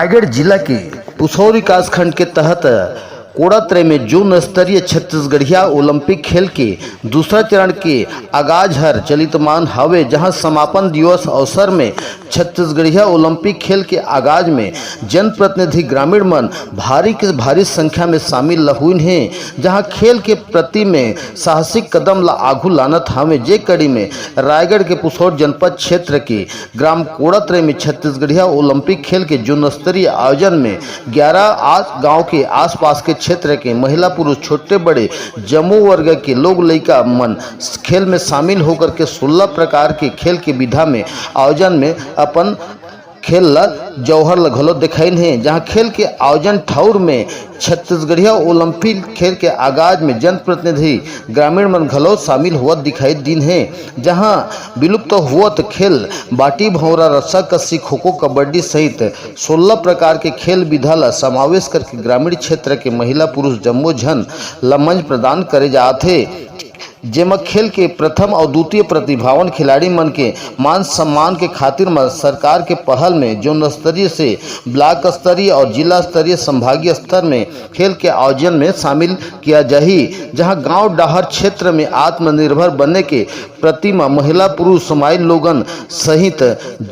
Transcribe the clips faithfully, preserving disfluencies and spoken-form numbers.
रायगढ़ जिला के पुसौर विकासखंड के तहत कोड़ातरे में जोन स्तरीय छत्तीसगढ़िया ओलंपिक खेल के दूसरा चरण के आगाज हर चलितमान हावे, जहां समापन दिवस अवसर में छत्तीसगढ़िया ओलंपिक खेल के आगाज में जनप्रतिनिधि ग्रामीण मन भारी के भारी संख्या में शामिल हुइन हे, जहां खेल के प्रति में साहसिक कदम ला आगू लानत हावे। जे कड़ी में रायगढ़ के पुसौर जनपद क्षेत्र के ग्राम कोड़ातरे में छत्तीसगढ़िया ओलंपिक खेल के जोन स्तरीय आयोजन में ग्यारह आस-, गांव के आसपास के क्षेत्र के महिला पुरुष छोटे बड़े जम्मो वर्ग के लोग लइका मन खेल में शामिल होकर के सोलह प्रकार के खेल के विधा में आयोजन में अपन खेल ला जौहर ला घलो देखाइन हे, जहां खेल के आयोजन ठौर में छत्तीसगढ़िया ओलंपिक खेल के आगाज में जनप्रतिनिधि ग्रामीण मन घलो शामिल होवत दिखाई दिन हे, जहां विलुप्त होवत खेल बाटी भौंरा, रस्सा कस्सी, खो खो, कबड्डी सहित सोलह प्रकार के खेल विधा ला समावेश करके ग्रामीण क्षेत्र के महिला पुरुष जम्मो झन ला मंच प्रदान करे जात हे, जेमा खेल के प्रथम अउ द्वितीय प्रतिभावन खिलाड़ी मन के मान सम्मान के खातिर म सरकार के पहल में जोन स्तरीय से ब्लॉक स्तरीय अउ जिला स्तरीय संभागीय स्तर में खेल के आयोजन में शामिल किया जाही, जहां गांव डहर क्षेत्र में आत्मनिर्भर बने के प्रति म महिला पुरुष समाज लोगन सहित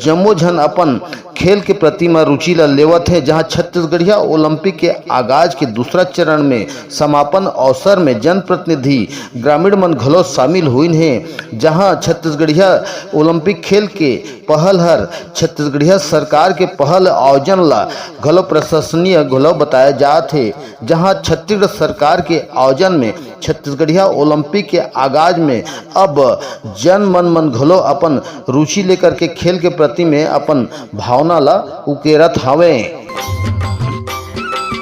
जम्मो झन अपन खेल के प्रति म रुचि ल लेवत हे, जहां छत्तीसगढ़िया ओलंपिक के आगाज के दूसरा चरण में समापन अवसर में जनप्रतिनिधि ग्रामीण मन घलो शामिल होइन हे, जहां छत्तीसगढ़िया ओलंपिक खेल के पहल हर छत्तीसगढ़िया सरकार के पहल आयोजन ला घलो प्रशंसनीय घलो बताया जात हे, जहां छत्तीसगढ़ सरकार के आयोजन में छत्तीसगढ़िया ओलंपिक के आगाज में अब जन मन मन घलो अपन रुचि लेकर के खेल के प्रति में अपन भावना ला उकेरत हावे।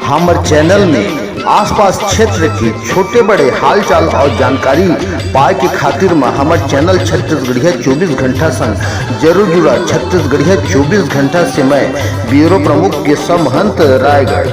हमर चैनल में आसपास क्षेत्र के छोटे बड़े हालचाल और जानकारी पाए के खातिर म हमर चैनल छत्तीसगढ़िया चौबीस घंटा संग जरूर जुड़ा। छत्तीसगढ़िया चौबीस घंटा से मैं ब्यूरो प्रमुख केशव महंत, रायगढ़।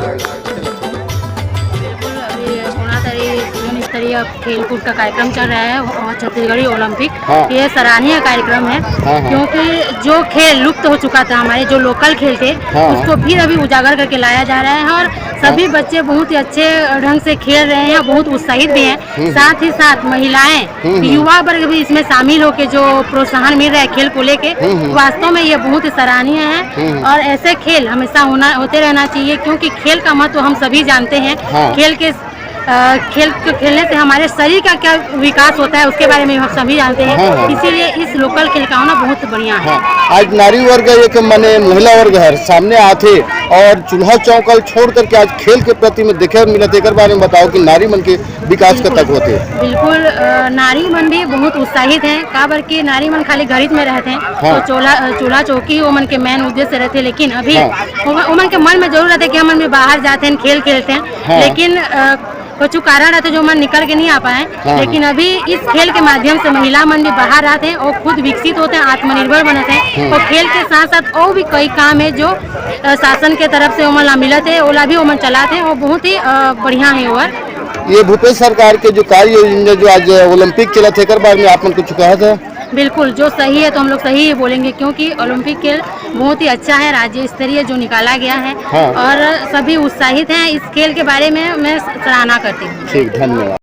बिल्कुल, अभी कोड़ातरी जोन स्तरीय खेलकूद का कार्यक्रम चल रहा है और छत्तीसगढ़ी ओलंपिक, हाँ। ये सराहनीय कार्यक्रम है। हाँ, हाँ। क्योंकि जो खेल लुप्त हो चुका था, हमारे जो लोकल खेल थे, हाँ। उसको फिर अभी उजागर करके लाया जा रहा है और सभी बच्चे बहुत ही अच्छे ढंग से खेल रहे हैं, बहुत उत्साहित भी हैं। हम्म। साथ ही साथ महिलाएं, हम्म। युवा वर्ग भी इसमें शामिल होकर जो प्रोत्साहन मिल रहा है खेल को लेके, हम्म। वास्तव में ये बहुत ही सराहनीय है। हम्म। और ऐसे खेल हमेशा होना, होते रहना चाहिए, क्योंकि खेल का महत्व हम सभी जानते हैं। हाँ। खेल के अ, खेल के खेलने से हमारे शरीर का क्या विकास होता है, उसके बारे में हम सभी जानते हैं। हाँ, हाँ। इसीलिए इस लोकल खेल का होना बहुत बढ़िया है। हाँ, आज नारी वर्ग एक माने महिला वर्ग हर सामने आथे और चूल्हा चौका ल छोड़ करके आज खेल के प्रति में देखे मिलत, एकर बारे में बताओ कि नारी मन के विकास कतक होथे। बिल्कुल, अ, नारी मन भी बहुत उत्साहित हैं, काबर कि नारी मन खाली घर में रहते हैं, हाँ। तो चूल्हा, अ, चूल्हा चौकी वो मन के मेन उद्देश्य रहते हैं, लेकिन अभी हाँ। वो, वो मन के मन में जरूर रहते हैं कि हम मन भी बाहर जाते हैं, खेल खेलते हैं, हाँ। लेकिन अ, कुछ कारण रहते जो मन निकल के नहीं आ पाए, हाँ। लेकिन अभी इस खेल के माध्यम से महिला मन भी बाहर आते हैं और खुद विकसित होते हैं, आत्मनिर्भर बनते हैं। हम्म। और खेल के साथ साथ और भी कई काम है जो अ, शासन के तरफ से ओमन ला मिलत है, ओला भी ओमन चलाते हैं और बहुत ही अ, बढ़िया है। और ये भूपेश सरकार के जो कार्य योजना जो आज ओलंपिक चलत है, एकर बारे में आप मन कुछ कहा था? बिल्कुल, जो सही है तो हम लोग सही ही बोलेंगे, क्योंकि ओलंपिक खेल बहुत ही अच्छा है, राज्य स्तरीय जो निकाला गया है। हाँ। और सभी उत्साहित हैं इस खेल के बारे में, मैं सराहना करती हूँ। ठीक, धन्यवाद।